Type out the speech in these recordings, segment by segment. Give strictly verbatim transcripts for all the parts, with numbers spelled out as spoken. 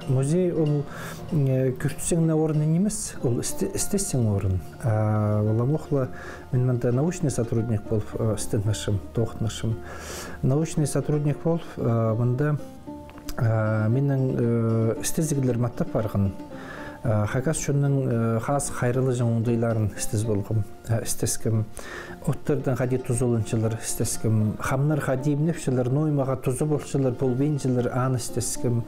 Музей ол, э, кӧртсең на орны нимес, ол істе-, істессең орын. А, уламох ла, мин мында научный сотрудник полып, э, істенмешім, тоғынмешім. Научный сотрудник полып, э, мында, э, минің, э, істезіглер маттап парған. Э, хакас чонның, э, хазых хайраллаҷаң оңдайларын істес полғам. Э, істескем. Оттардаң хайди тузаланчалар, істескем. Хамнар хайди имнепчелер, ноо аймахха туза полчалар, полбинчалар, аны істескем.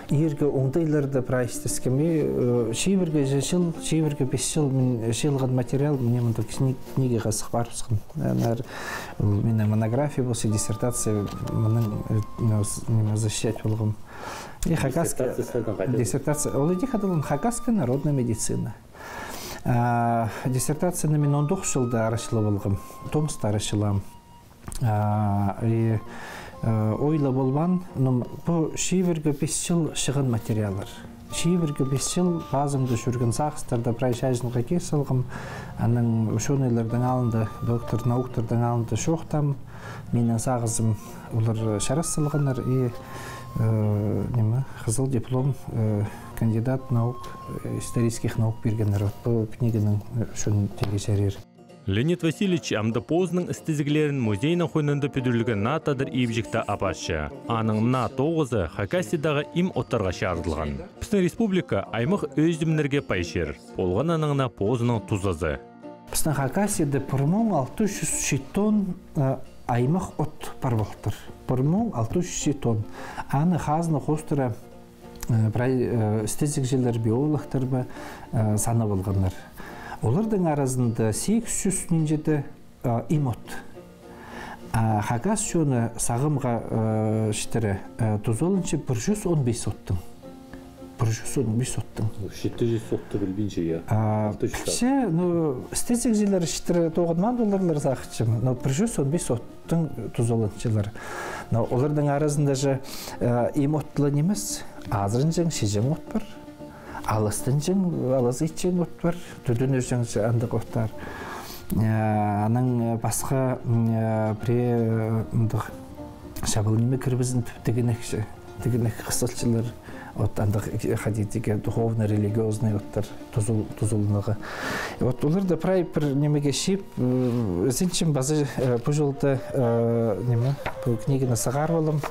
Иргі оңдайларны прай істескем. И, э, чибіргі чыл, чибіргі пис чыл мин чыылған материал, мына мында кни-, книгага сых парыбысхан. Э, наар, ол минің монография полза, диссертация, мының, э, ну, с-, ниме, защищать полғам. И хакасская диссертация, ол иди хадалған хакасская народная медицина. А, диссертацияны мин он тоғыс чылда арачылап алғам, томыста арачылаам. А, и, э, ойлап полбаан, ну, пу чибіргі пис чыл чыған материаллар. Чибіргі пис чыл пазымда чӧрген сағыстарны прай чайынға кир салғам, анаң учёныйларның алнында, доктор науктарның алнында чоохтаам, минің сағызым олар чарас салғаннар и, э, ниме, хызыл диплом, э, кандидат наук, э, исторических наук пиргеннер. Вот пу книганың, э, ӱчӱн тигі чарир. Леонид Васильевич амды позының істезіглерін музейнің хойнында пӱдірілген наа тадар ибҷекте апарча. Аның наа тоғызы Хакасиядағы им оттарға чарыдылған. Пістің республика аймах ӧзімнерге пай чир. Полған аның на позының тузазы. Пістің Хакасияда пір муң алты чӱс читон, э, аймах от пар полтыр. Пір муң алты чӱс читон. Аны хазна хоостыра, э, прай, э, істезігҷілер, биологтар ба, э, санап алғаннар. Олардың аразында сигіс чӱс нинҷе-де, э, им от. А хакас чоны сағамға, э, читіре, э, тузаланча пір чӱс он пис оттың. Пір чӱс он пис оттың. Читі чӱс отты пілбинче, я. А, алты чӱс пілче, ну, істезігҷілер читіре тоғынмаан поларлар сағынчам, но пір чӱс он пис оттың тузаланчалар. Но олардың аразында же, э, им от ла нимес, азыранҷаң, чиҷең от пар, аластынҷаң, алас итчең от пар, тӱдӱнҷең андағ оттар. Э, анаң пасха, м, э, пірее, э, мындағ чабал ниме кірбезін тіп тігінекче. Тігінек хызылчалар, от андағ, э, хайди тигі духовно-религиозный оттар тузал-, тузаланарға. И вот оларны прай пір нимеге чыып, э, синчем пазы, э, пу чылда, э, ниме, пу книганы сығарып алам.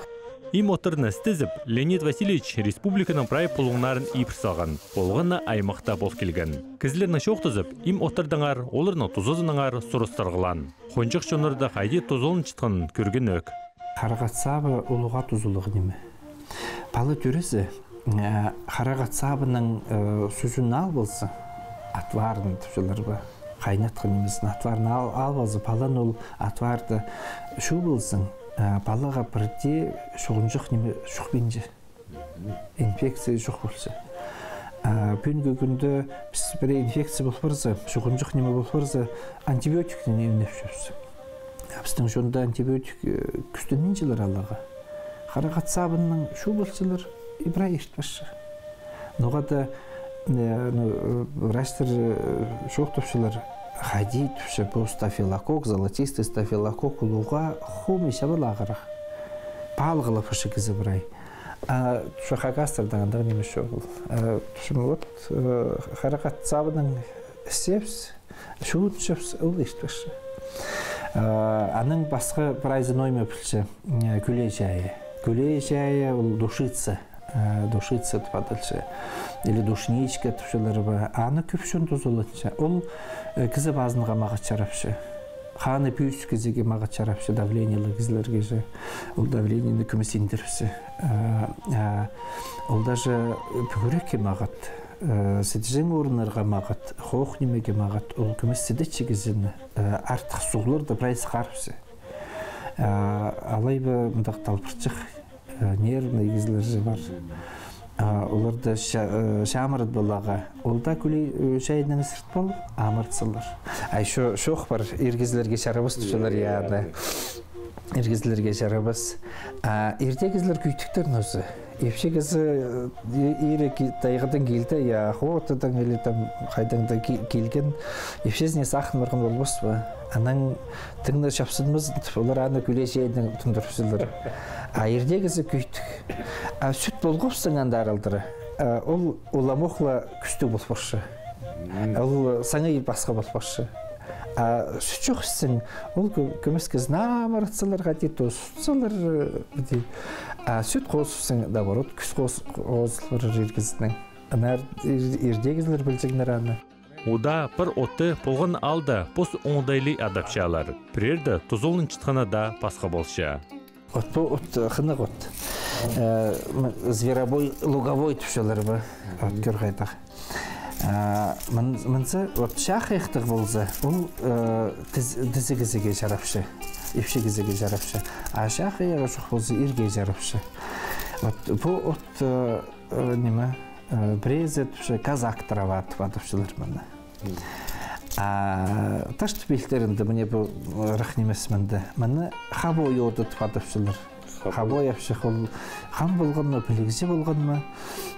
Им оттарны істезіп, Леонид Васильевич республиканың прай пулуңнарын ибіре салған, полған на аймахта пол килген. Кізілернең чоохтазып, им оттардаңар, оларның тузазынаңар сурастырғлаан. Хонҷых чоннарны хайди тузаланчатханын кӧрген ӧк. Харағат сабы улуғ тузалығ ниме. Пала тӧрезе, э, харағат сабының, э, сӱзін ал полза, отварын тіпчелер бе, хайнатхан нимезін, отварын ал, ал полза, паланы ол отварды іҷе ползаң, э, палаға пірдее чуғынҷах ниме чухпинча. Инфекция чох полча. А пӱӱнгі кӱнде піс пірее инфекция пол парза, чуғынҷах ниме пол парза, антибиотиктең эмнепчебіс. А пістің чонда антибиотик, э, кӱстенминчелер аларға. Харағат сабынаң іҷе полчалар, и прай ирт парча. Ноға даа, э, ну, э, врачтар, э, чоохтапчалар, хайди тіпче, пу стафилококк, золотистый стафилококк улуғ, хомай чабал ағырах. Паалығ ла парча кізі прай. А чо хакастарда андағ ниме чоғыл. А, тӱзім, вот, э, харағат сабынаң ісчебіс, чуунчабыс, ол ирт парча. А, анаң пасха прайзы ноо ниме пілче, э, кӱлей чайы. Кӱлей чайы ол душица, э, душица тіп адалча. Или душничка тіпчелер бе. Аны кӧп чон тузаланча. Ол, э, кізі пазынға мағат чарапча. Ханы пӧзік кізіге мағат чарапча, давлениеліг кізілерге же. Ол давлениені кӧмес индіріпче. Э, э, ол даже пӱгӱрекке мағат, э, сідіҷең орыннарға мағат, хоох нимеге мағат, ол кӧмес сідітче кізіні, э, артых суғларны прай сығарыпча. Э, алай ба мындағ талпырчах, э, нервный кізілер же пар. А, оларны ча-, э, чамыртып аларға. Ол даа кӱлей, э, чайынаң сірт пол, амыртсалар. А ещё чоох пар, ир кізілерге чарабас тіпчелер, я, анда. Ир кізілерге чарабас. А иртен кізілер кӧйтіктер ноза. Ипчі кізі, э, и-, ире ки-, тайғадаң килді, я, охотадаң или там хайдаң-да ки-, килген. Ипчізіне сағын парған полбас па? Анаң тың на чапсынмазын тіп, олар аны кӱлей чайынаң тундырыпчалар. А иртен кізі кӧйтік. А сӱт полғабысса анда аралдыра. А, ол уламох ла кӱстіг пол парча. Ол саңай пасха пол парча. А сӱт чох ізең, ол кӧ-, кӧмес кізі намыратсалар хати, то сутсалар, э, пиди. А сӱт хозыбызаң, наоборот, кӱс хоз-, хозылар ир кізінің. Аннаңар ир-, ирдегі кізілер пілҷеңнер аны. Удаа пір отты полған аалда пос оңдайлы адапчалар. Пірееде тузаланчатханы даа пасха полча. От пу от, э, хынығ от. Э, м, зверобой луговой тіпчелер бе? От кӧр хайдағ. А, мын-, мынзы от чахайахтығ полза, ол, э, тіс-, тізіг ізерге чарапча, ипчік ізерге чарапча. А чахайағы чох полза, ирге чарапча. От пу от, э, э, ниме, э, піреезі тіпче казак трава тіп адапчалар мыны. А ташты пилтірінде міне пу ырах нимес мында. Мыны хабой оды тіп адапчалар. Хабой. Хабой апчах ол хам полған ма, пілігҷі полған ма.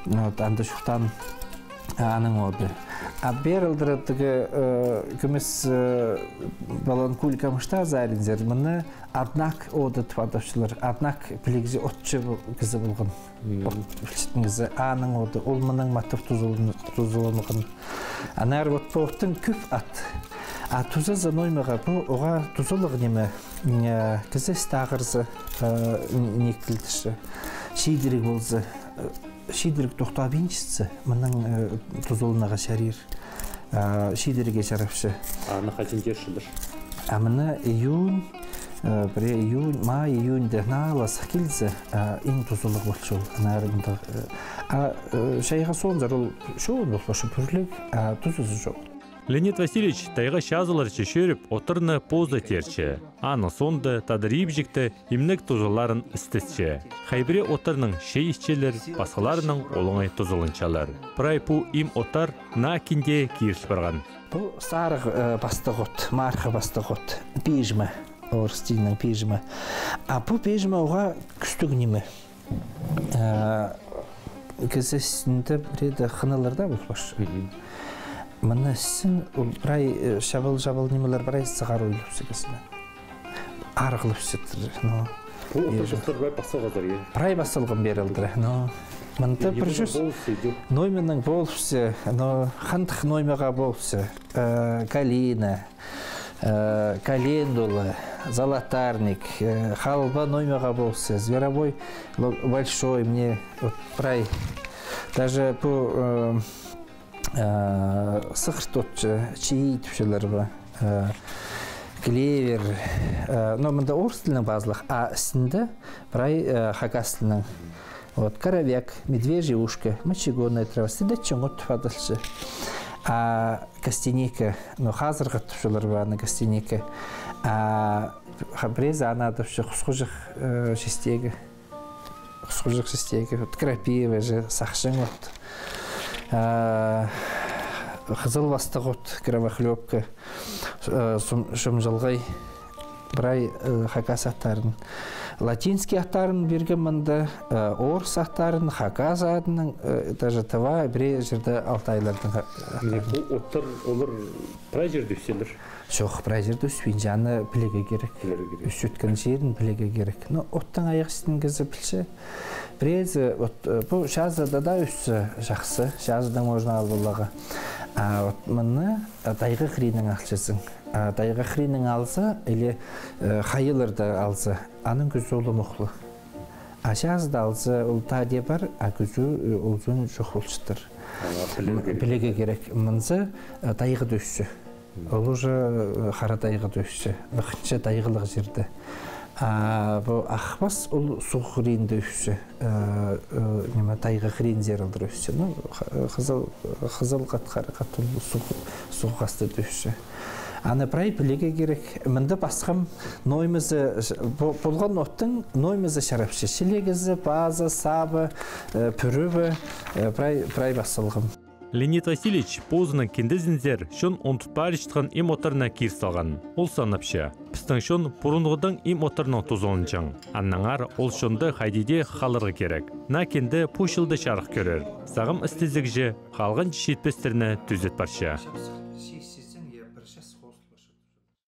Вот, анда чуртаан аның оды. А пеер алдыра тігі, э, кӧмес, э, палаан куль камышта азаринзар, мыны однак оды тіп адапчалар. Однак пілігҷі отчы кізі полған. Пілчеткен кізі аның оды, ол мынаң матап тузалан-, тузаланған. Аннаңар вот пу оттың кӧп ат. А тузаза ноймаға, пу оға тузалығ ниме, м, э, кізі істі ағырза, э, н-, ниик тілдірче. Чидіріг полза, э, чидіріг тохтабинчатса, мынаң, э, тузаланарға чарир. А, чидірге чарапча. Аны хаҷан теерчелер? А мына июнь, э, пірее июнь, май, июньда наа ла сых килзе, а, иң тузалығ полча ол. Аннаңар мындағ, э, а, э, чайға соонзар ол чоон пол парча пӱрліг, а тузазы чох. Леонид Васильевич тайға чазыларча чӧріп, оттарны позы теерче. Аның соонда тадар ибҷекті имнег тузаларын істесче. Хай пірее оттарның чей итчелер, пасхаларының олаңай тузаланчалар. Прай пу им оттар наа кинде киріл парған. Пу сарығ, э, пастығ от, марха пастығ от, пижма, орыс тілінең пижма. А пу пижма оға кӱстіг ниме. Э, кізі істінде пірееде хыналар даа пол парча. Мгм. Мыны істең, ол прай, э, чабал-чабал нимелер прай сығар ойлапча кізіні. Арығлапчатыр, но. Пу оттар, э, чуртар прай пас салғазар, е? Прай пас салған пеер алдыра, но. Мында пір чӱс нойманың полысча, но хандых ноймаға полысча, э, калина, э, календула, золотарник, э, халба ноймаға полысча, зверобой, ло-, большой, мне вот прай. Даже пу, э, э, сығыр тотча, чей тіпчелер бе, э, клевер, э, но мында орыс тілінең пазылығ, а істінде прай, э, хакас тілінең. Вот, коровяк, медвежье ушко, мочегонная трава, сідечең от тіп адалча. А костяника, ну, хазырғат тіпчелер бе аны, костяника. А ха-, піреезі аны адапча хусхуҷах, э, чистегі. Хусхуҷах чистегі, вот, крапива же, сахчаң от. А хызыл пастығ от, кровохлёбка, э, сум-, шымҷылғай. Прай, э, хакас аттарын. Латинский аттарын пиргем мында, э, орыс аттарын, хакас адынаң, э, даже тыва, пірее чирде алтайларның ха-, аттарын. Мына пу оттар, олар прай чирде ӧсчелер? Чох, прай чирде ӧспинче, аны пілерге кирек. Пілерге кирек. Ӧсчеткен чирін пілерге кирек. Но оттың айғасчатханын кізі пілче. Піреезі, вот, э, пу чазыда даа ӧссе чахсы, чазыдаң можно ал поларға. А вот мыны, э, тайға хыриннаң алчазың. А тайға хыриннаң алза, или, э, хайаларда алза, аның кӱзі уламох ла. А чазыда алза, ол таа даа пар, а кӱзі, э, узун чох полчатыр. Аны пілерге кирек. Пілерге кирек. Мынзы, э, тайғада ӧсче. Ол уже, э, хара тайғада ӧсче. Нохчы тайғалығ чирде. А пу ахпас ол суғ хыринда ӧсче. Э, э, ниме, тайға хыринзар алдыра ӧсче. Ну, ха-, хызыл, хызыл хат, хара хат ол суғ, суғ хастада ӧсче. Аны прай пілерге кирек. Мында пасхам ноймазы, по-, полған оттың ноймазы чарапча. Чилегезі, пазы, сабы, э, пӱрібі, э, прай, прай пас салғам. Леонид Васильевич позының киндезінзер чон ундут парчатхан им оттарны кир салған. Ол санапча: пістің чон пурунғыдаң им оттарнаң тузаланҷаң. Аннаңар ол чонда хайди даа халарға кирек. Наа кинде пу чылда чарых кӧрер. Сағам істезігҷе халған читпестерні тӱзет парча.